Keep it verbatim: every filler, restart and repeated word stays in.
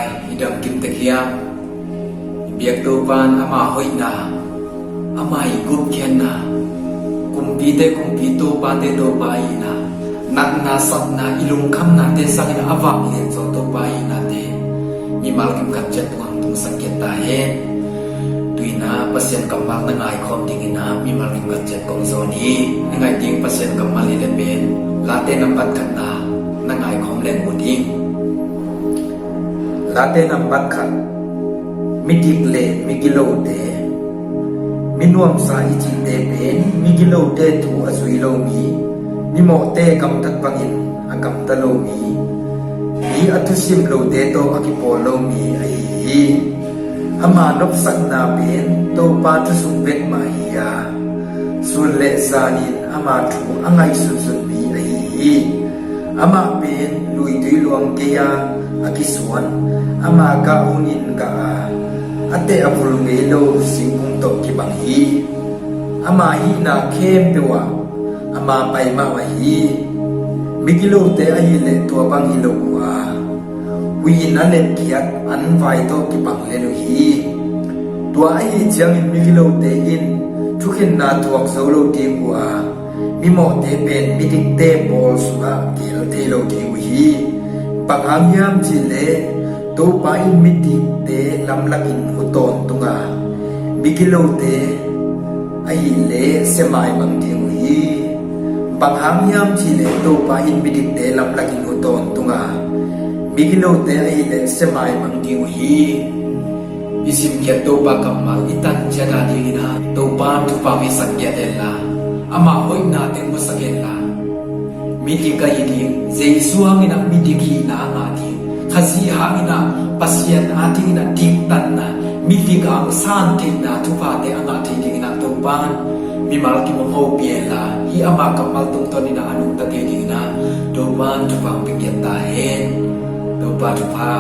I dam kim tek hiam? I biak Topa in ama hoihna, ama i gupkhiatna, kumpite kumpi, topate Topa ahihna, natna satna, i lungkhamnate sangin a vanglian zaw Topa ahihnate mimal kim khat ciat tungah tungsak khiat ta hen. Tu-in ah Pasian kammal na ngaikhawm dingin ah mimal kim khat ciat kong zawn hi. Na ngaih ding Pasian kammal hi leh pen Late nambat khatna na ngaikhawm leng uh ding. Late nambat khat. Midik le migilote. Minuamsa i cihte pen migilote thu a zui lo mi, mimawhte gamtat bangin a gamta lo mi, mi a thusim lote tawh a kipawl lo mi ahi hi. Ama nopsakna pen Topa thusuk vet mah hi a, sun le zanin ama thu a ngaihsunsun mi ahi hi. Amah pen luitui luang gei-a a kisuan, ama gah hunin gah a, a teh a vul ngei lo singkung tawh kibang hi. Ama hihna khempeuh ah ama pai mah uh ahi. Migilote ahih leh tua bang hi lo uh a, hui in a letkhiat an vai tawh kibang lel uh hi. Tua ahi ciangin migilote in thukhenna thuak zo lo ding uh a, mimawhte pen midikte bawl sungah gel thei lo ding uh hi. Bang hang hiam cih leh Topa in midikte lamlakin hu tawntung a, migilote ahih leh sia maimang ding uh hi. Bang hang hiam cih leh Topa in midikte lamlakin hu tawntung a, migilote ahih leh sia maimang ding uh hi. I simkhiat Topa kammal i tan ciat a dingin ah Topa thupha i sak khiat hen la, ama hoihna teng masak hen la, midik a hi ding, Jesu hangin ah midik hihna a ngah ding, Khazih hangin ah Pasian a dingin ah diktatna, midik a hong san theihna thuphate a ngah thei dingin ah Topa in mimal kim hong hopih hen la, hih ama kammal tungtawnin ah a nungta thei dingin ah Topa in thupha hong pia khiat ta hen. Topa thupha.